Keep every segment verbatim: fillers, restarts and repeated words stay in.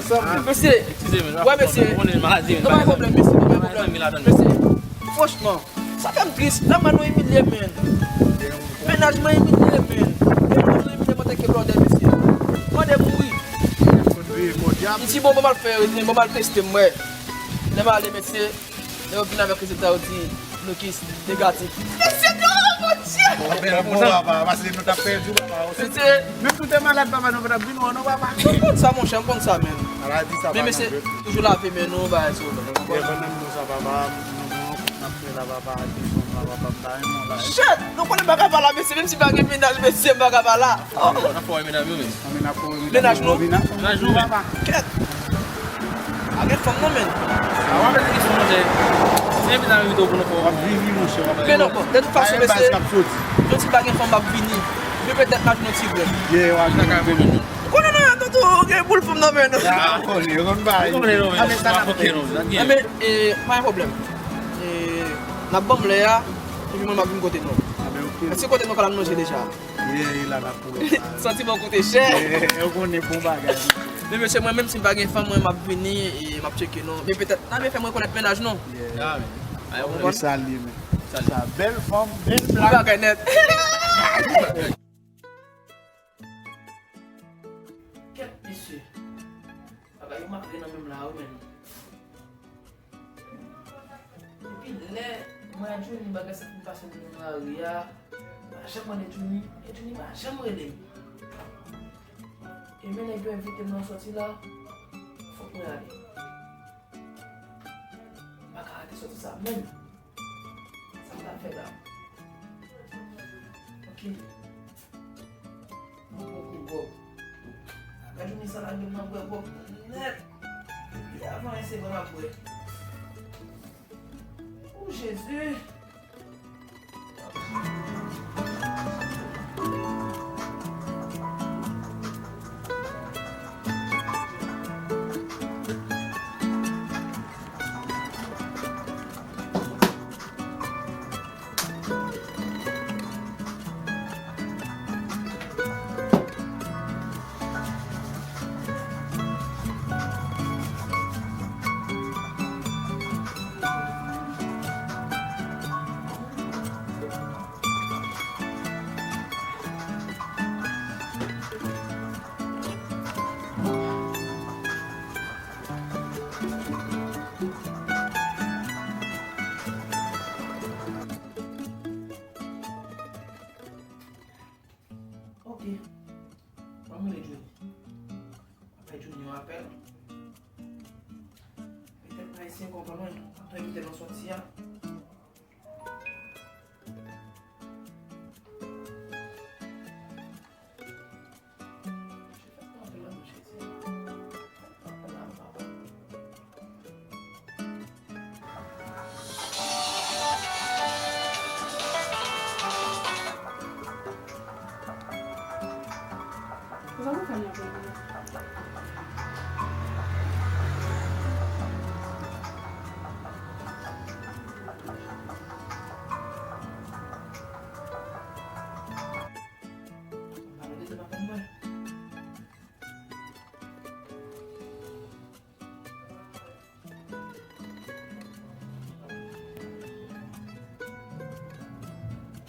Mesye, wè mesye, nou pa gen pwoblèm, mesye, nou pa gen pwoblèm. Mesye, franchman, sa fè m tris. Lè m wè nou imilye, men. Mennaj mwen imilye, men. Mennaj mwen imilye, mwen te ke blòdè, mesye. Mwen de mouri. M di, bon, bon, m al fè, bon, m al teste, m wè. Lè m ale, mesye, lè yo vin avèk rezilta, yo di, Lucky's negatif. Mesye, non, Bondye! Bon, papa, pase nou t ap pèdi w, papa. Mesye, menm si w te malad, papa, nou pa t ap vin wè w non, papa. M konn sa, monchè, m konn sa, men. Ala di sa, men, mesye, toujou lave men nou, bagay sa yo, men. Shit! Nou konnen bagay pa la, mesye, menm si pa gen mennaj, mesye, bagay pa la. Mennaj nou? Mennaj nou, men. Kèt. Pa gen fanm non, men. A, w ap mete kesyon, monchè. Se envite a envite w pou nou fè. W ap vini, monchè, w ap vini. Men non, bon, de tout fason, mesye, jan ti pa gen fanm, m ap vini. Men petèt m a jwenn yon ti grenn. Yeah, w a jwenn yon ti grenn. Konnen non, tonton, gen boul fanm nan, men. A, konnen, yo konn bay. Konnen non, men. A, men sa n ap fè. A, men, e, pa gen pwoblèm. E, n ap ban m lè a, epi mwen, m ap vin kote nou. A, men, ok. Èske kote nou ka al manje deja? Yeah, e la n ap pran. Santiman koute chè. Yeah, ou konnen bon bagay. Men mesye, mwen menm si m pa gen fanm, mwen m ap vini e m ap tcheke nou. Men petèt, n a byen fè m rekonèt mennaj nou. Yeah. Ou konprann? E sa l ye, men. Sa bèl fanm, bèl blak. Bon bagay nèt. Kèt, mesye. Bagay yo makre nan menm la, wi, men. Depi lè mwen ak Johnny bagay sa fin pase nan lari a, m pa janm rele Johnny, e Johnny pa janm rele m. E men nèg yo envite m nan sòti la, fòk mwen ale. M pa ka rate sòti sa menm. Sa m ta fè la? Ok. Mwen pran kou gwòg. Gad Johnny sa lage m nan bwè gwòg nèt. Depi avan ensemen m ap bwè. O Jezi! Ok. Ban m rele Johnny. Apre Johnny yon apèl. Petèt Ayisyen konprann mwen. Apre li te nan sòti a.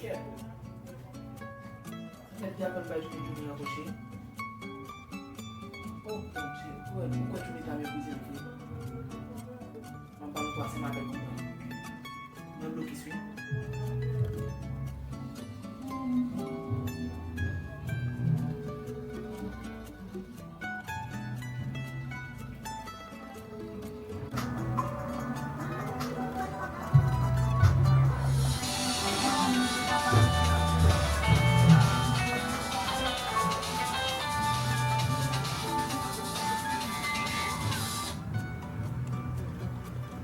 Kèt. Mèt di apèl bay Johnny, Johnny rankwoche. O Bondye, ou wè, ou kwè Johnny ta meprize m vre? M ap ba nou twazyèm apèl konprann. Mwen blokis wi.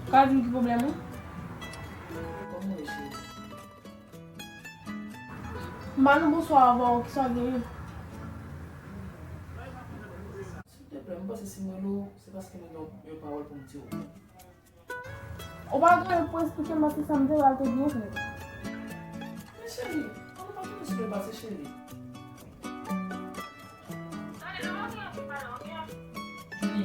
Ka di m ki pwoblèm ou? Kòman w ye, cheri? M pa nan bonswa avè w, kisa w genyen? Silteplè, m panse si m rele w, se paske mwen gen yon, yon pawòl pou m di w. Ou pa gen pou esplike m nan se sa m te pral te byen fè. Men cheri, an nou pa kite sou le pase, cheri. Tande, lè w gen yon ti pale, ok? Johnny,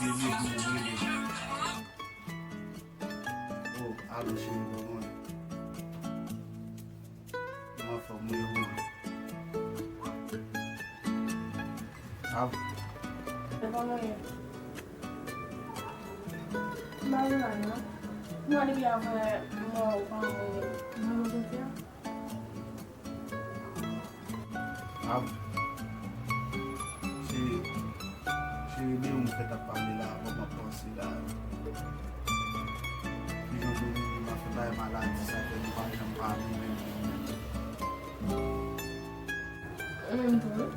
Bebe, bebe, bebe. Oh, alo, cheri, kòman w ye? M anfòm, wi, ou menm? Ah. Se pa mwen. M pa vin la, non. Mwen, depi apre mò ou pa mwen, mwen, mwen, mwen, Ah, se, se de ou m fèt ap pale la, avan m ap panse la. Ki jan de ou m ap fè bay maladi sa fè nou pa janm pale menm, menm, menm. Menm tou.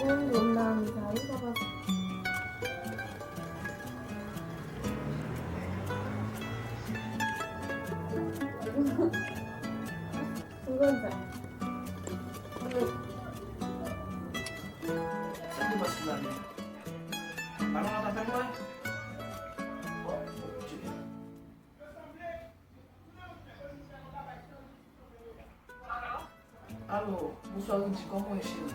Ou konn sa, wi, papa. Ou konn sa. Sa ki pase la menm? Balon nan t ap fè nwè? Oh, Bondye. Alo, bonswa Rudy, kòman w ye cheri?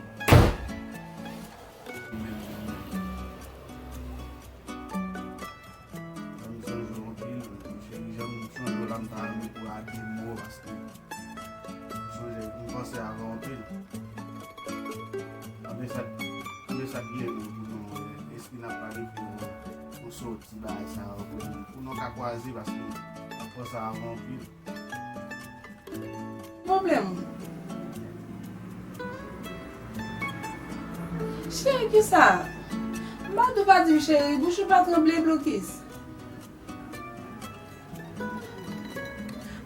Mwen sonje w anpil, cheri, jan m sonje w la, m ta renmen pou w a de mo, paske m sonje, m panse avè w anpil. Anben sa, anben sa k byen menm pou nou, eski n ap pale pou yon soti bagay sa yo, pou, pou nou ka kwaze, paske m ap panse avè w anpil. Pwoblèm ou? Cheri, kisa? M pa di w pa di m cheri, bouch ou pa tranble, Blokis.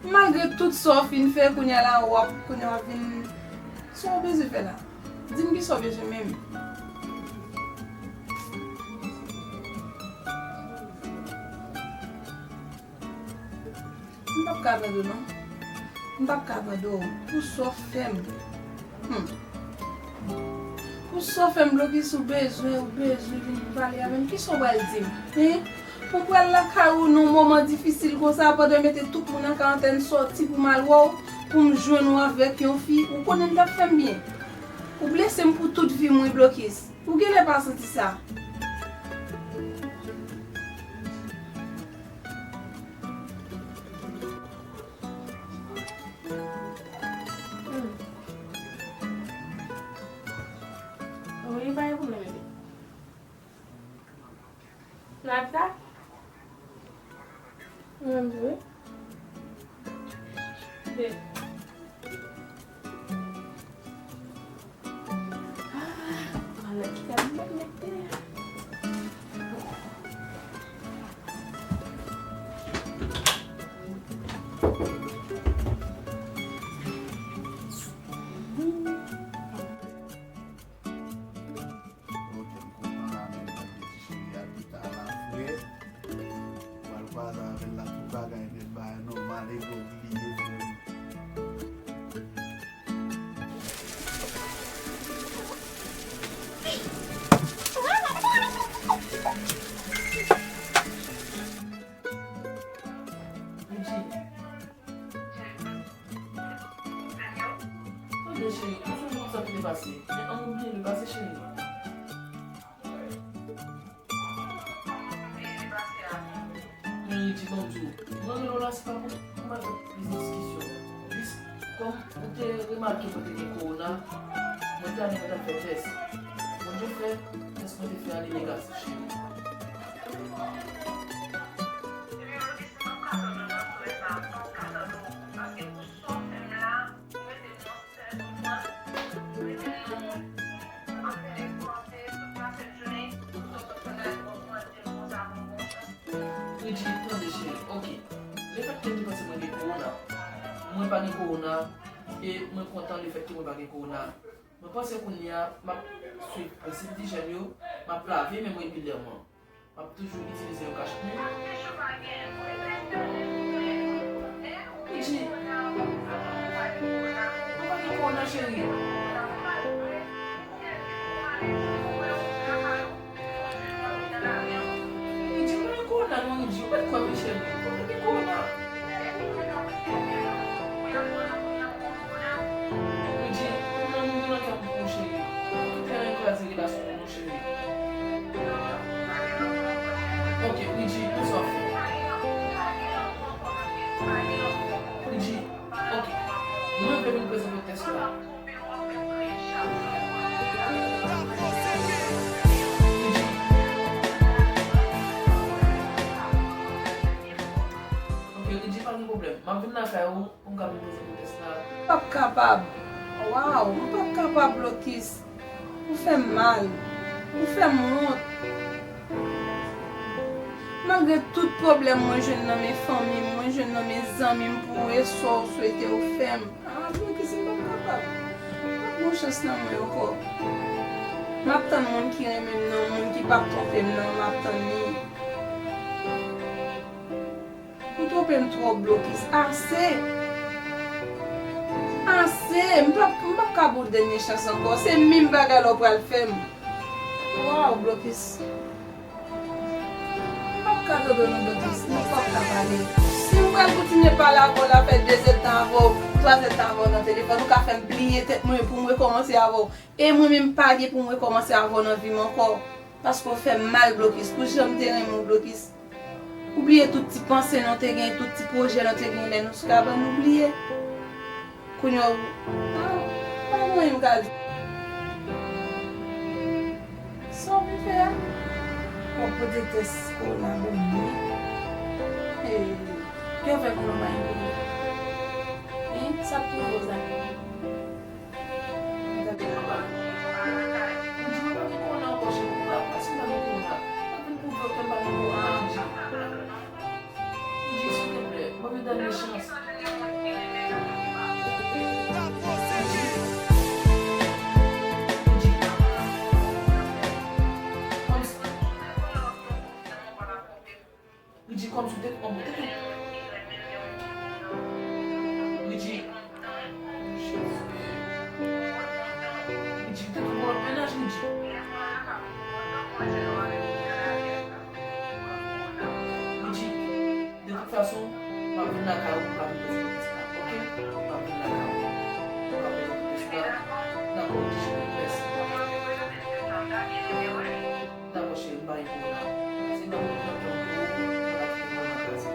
Malgre tout sa w fin fè, kounye a la, w ap, kounye a w ap vin, sa w bezwen fè la? Di m kisa w bezwen menm. M p ap ka tande w non. M p ap ka tande w. Pou sa w fè m. Hmm. Pou sa w fè m, Blokis, ou bezwen, ou bezwen vin pale avè m. Kisa w pral di m? Hein? Pou m pral lakay ou nan yon moman difisil konsa, pandan yo mete tout moun an karantèn, sòti pou m al wè w, pou m jwenn ou avèk yon fi, ou konnen l t ap fè m byen. Ou blese m pou tout vi m wi, Blokis. Ou genlè pa santi sa. Hmm. Wi, pa gen pwoblèm, bebe. N ap sa? Mwen tou wi. Bebe. Ok, m kontan la, men m ap di cheri a pita la, frè. Ou pral kwaze avè l la, tout bagay nèt, bagay nòmal, e bon, bliye, frè m. Tande, cheri, ou sonje tout sa ki te pase. Men ann nou bliye le pase, cheri. Men Rudy, ban m di w, mwen rele w la, se pa pou, pou m al fè plis diskisyon. Plis, kòm ou te remake mwen te gen kowona, mwen te ale mwen t al fè tès. Bondye fè, tès mwen te fè a li negatif, cheri. Rudy, tande cheri, ok. Lefètke ou te panse mwen gen kowona, mwen pa gen kowona, e mwen kontan lefètke mwen pa gen kowona. Mwen panse kounye a, m ap swiv prensip dijèn yo, m ap lave men mwen regilyèman. M ap toujou itilize yon kachnen. Iji, mwen pa gen kowona, cheri. Iji, mwen gen kowona, non, Iji. Ou pa t kwè m, cheri. Mwen pa gen kowona. M ap vin lakay ou pou m ka vin poze m tès la. M p ap kapab. Waw, m p ap kapab, Blokis. Ou fè m mal. Ou fè m wont. Malgre tout pwoblèm mwen jwenn nan men fanmi m, mwen jwenn nan men zanmi m pou e sa w swete w fè m. Ah, Blokis, m p ap kapab. M p ap gon chans nan men w ankò. M ap tann moun ki renmen m nan, moun ki p ap twonpe m nan, m ap tann li. Ou twonpe m twòp, Blokis. Ase! Ase! M p ap, m p ap ka ba w dènye chans ankò. Se menm bagay la w pral fè m. Waw, Blokis. M p ap ka tande w non, Blokis. M p ap ka pale. Si m pral kontinye pale avè w la, fè de zèdtan avè w, twa zèdtan avè w nan telefòn, ou ka fè m bliye tèt mwen pou m rekòmanse avè w. E mwen menm, m pa gen pou m rekòmanse avè w nan vi m ankò. Paske w fè m mal, Blokis. Pou jan m te renmen w, Blokis. Ou bliye tout ti panse nou te gen, tout ti pwojè nou te gen lè nou sou kabann, ou bliye. Kounye a, w, ah, pa gen anyen m ka di. Sa w vin fè a? W ap pote tès kowona ban m, wi. Hey, kè w fè konnen w pa gen pwoblèm. Hein? Sa k pwouve w sa? Ridji, kòmsi w te, on, te tou. Ridji. Ridji, te tou pran mennaj, Ridji. Ridji, de tout fason, m ap vin lakay ou pou m ka vin poze m tès la, oke? M ap vin lakay ou pou m ka poze m tès la. Dakò, Ridji, cheri, mèsi. Dakò, cheri, m pa gen pwoblèm. Se nan moun nan kè m te ou, mwen pa kite moun nan kraze.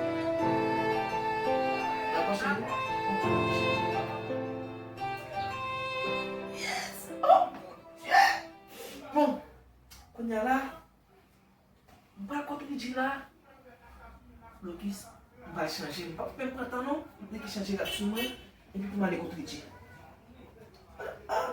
Dakò, cheri? Ok, cheri. Yes! Oh, mon Dieu! Bon, kounye a la, m pral kot Ridji la. Blokis, m pral chanje. M p ap menm pran tan, non. M te ki chanje rad sou mwen, epi pou m ale kot Ridji. Ah, ah.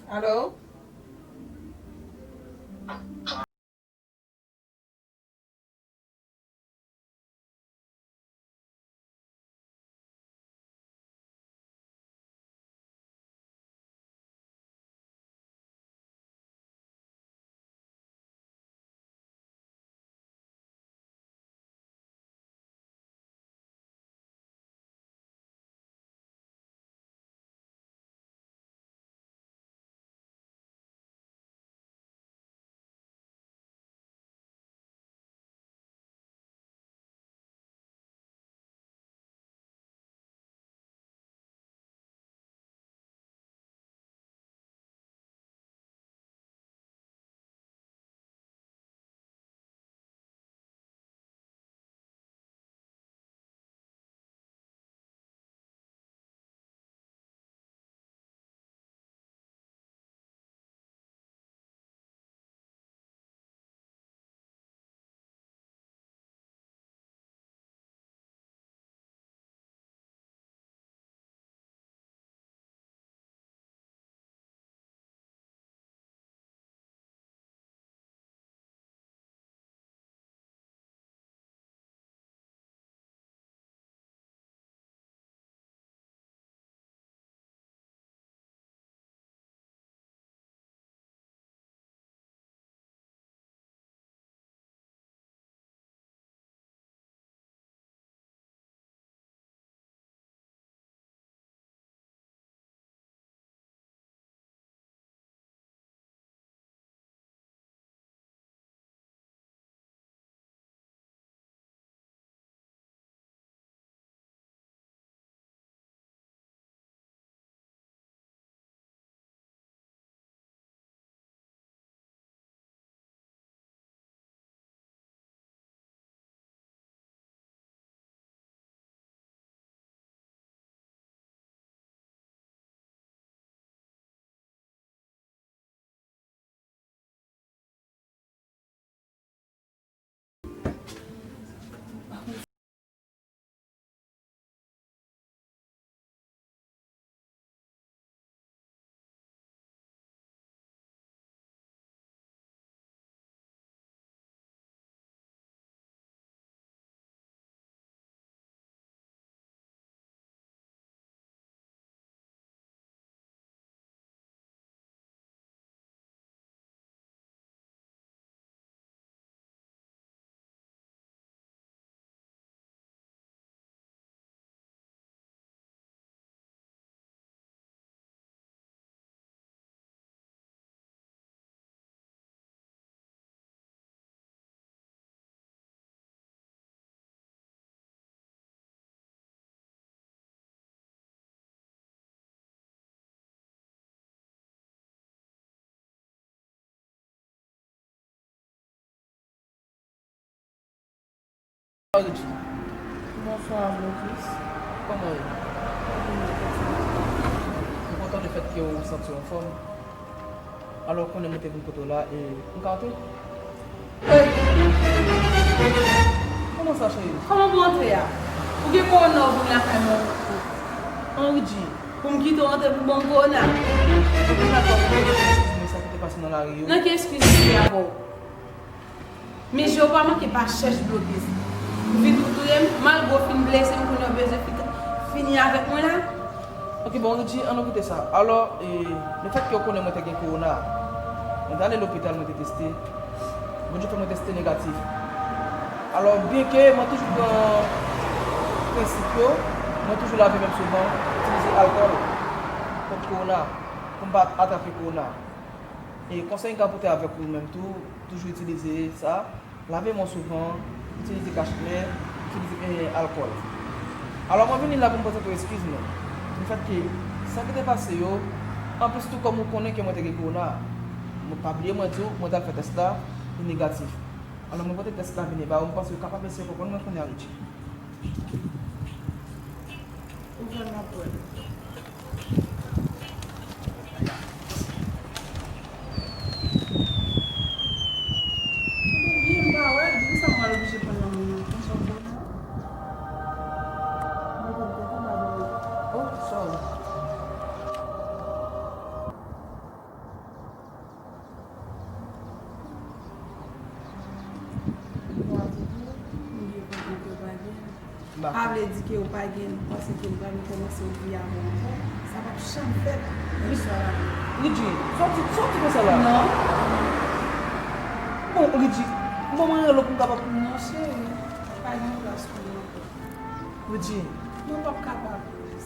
Alo? Richie. Bonswa, Blokis. Kòman w ye? M kontan lefètke w santi w anfòm. Alò, ou konnen mwen te vin kote w la, e m ka antre? Ey! Kòman sa, cheri? Kòman pou antre a? Ou gen kowona, ou vin lakay mwen. An Richie. Pou m kite w antre pou ban m kowona? Ou konn sa k te pase nan lari yo? Nan ki eskiz m fè avè w? Men je w pa manke pa chèch, Blokis. Ou vin pou touye m, malgre w fin blese m, kounye a w bezwen fi-, fini avèk mwen la? Ok, bon, Richie, ann nou kite sa. Alò, e, lefètke w konnen mwen te gen kowona, mwen te ale lopital, mwen te teste. Bondye fè mwen teste negatif. Alò, byenke mwen toujou pran prensip yo, mwen toujou lave men m souvan, itilize alkòl kont kowona, pou m pa atrape kowona. E konsèy m ka pote avèk ou menm tou, toujou itilize sa, lave men w souvan, itilize kach nè, itilize, e, alkòl. Alò, mwen vini la pou m prezante w eskiz mwen. Lefètke sa ki te pase yo, anplis tou, kòm ou konnen ke mwen te gen kowona, mwen pa bliye mwen di w, mwen t al fè tès la, li negatif. Alò, mwen pote tès la vini ba ou, m panse ou kapab eseye konprann mwen kounye a, Richie. Ou fè m ap wè l. Ebyen, m pa wè l, poukisa m pral oblije pran nan moun nan? Konsa w bon nan? Mwen konn tèt anba dòmi. Oh, sorry. Bon, akoute, m gen konprann ke w pa gen. Pa vle di ke w pa gen, m panse ke m pa vin kòmanse yon vi avè w ankò. Sa p ap janm fèt nan istwa lavi. Ridji, sòti, sòti konsa la. Non. Bon, Ridji, bon, mwen rele w pou m kapab. Non, cheri, pa gen plas pou mwen ankò. Ridji. Non, p ap kapab.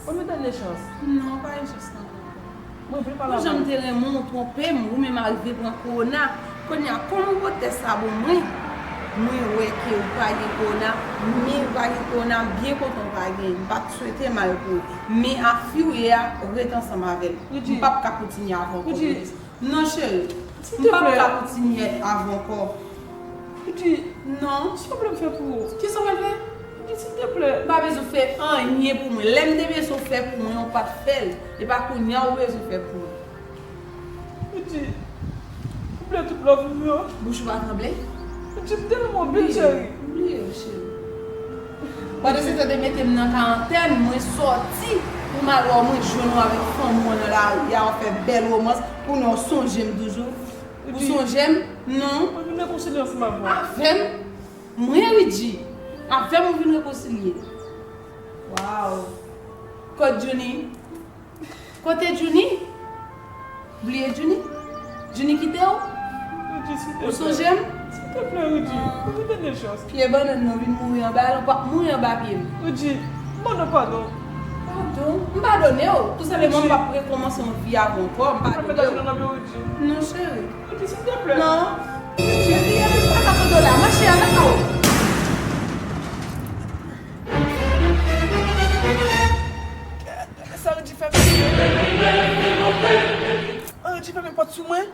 Ban m yon dènye chans. Non, pa gen chans nan. Mwen vle pale avè w. Pou jan m te renmen w twonpe m, ou menm arive pran kowona. Kounye a, kòm ou pote tès la ban mwen, mwen wè ke ou pa gen kowona, men ou pa gen kowona, m byen kontan ou pa gen, m pa t swete mal pou ou. Men ak fi w ye a, ret ansanm avè l. M p ap ka kontinye avè w ankò. Non, cheri. M p ap ka kontinye avè w ankò. Ridji, non. Kisa w vle m fè pou ou? Kisa w pral fè? Ridji, silteplè. M pa bezwen w fè anyen pou mwen. Lè m te bezwen w fè pou mwen, ou pa t fè l. E pa kounye a ou bezwen fè pou mwen. Ridji, ou bliye tout love m yo? Bouch ou pa tranble? Ridji, m te renmen w anpil, cheri. Bliye, bliye, cheri. Pandan se tan, te mete m nan karantèn, mwen sòti pou m al wè w, mwen jwenn ou avèk fanmi w nan lari a, w ap fè bèl womans, kounye a w sonje m toujou. Ou sonje m? Non. Mwen vin rekonsilye ansanm avè w. Avè m? Mwen, Ridji? Avè m ou vin rekonsilye? Waw. Kot Djouni? Kote Djouni? Bliye Djouni? Djouni kite w? Ridji, silteplè. Ou sonje m? Silteplè, Ridji. Ban m yon dènye chans. Pye bannann nan vin mouri anba l, ou p ap mouri anba pye m. Ridji, m mande w padon. Padon? M padone w. Tou senpleman, m p ap rekòmanse yon vi avè w ankò. M padone w. Non, cheri. Ridji, silteplè. Non. Ridji, m pa ka tande w la. Mache, ale pa w. Sa Ridji fè m? An, Ridji fèmen pòt sou mwen.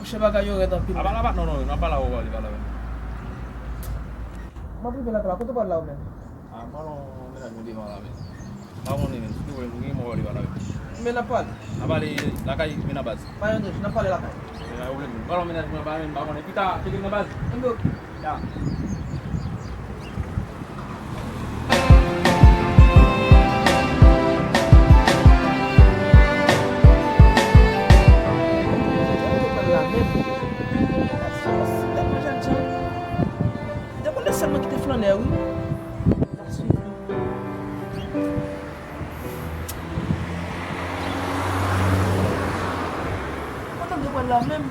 Monchè, bagay yo rèd anpil. Apa, apa, non, non, non, apa la, ou pale, pale avè m. M ap rive lakay la, kote w pral la ou menm? Ah, m pral yon mennaj mwen devan la, men. M pa konnen, men, si w vle, m gen mwen pale, pale avè m. Men n ap pale. N ap pale lakay, men nan baz. Pa gen danje, n ap pale lakay. Men pa gen pwoblèm. M pral yon mennaj mwen anba, men m pa konnen. Pita, tcheke m nan baz. Enben, oke. Ya. Ou menm,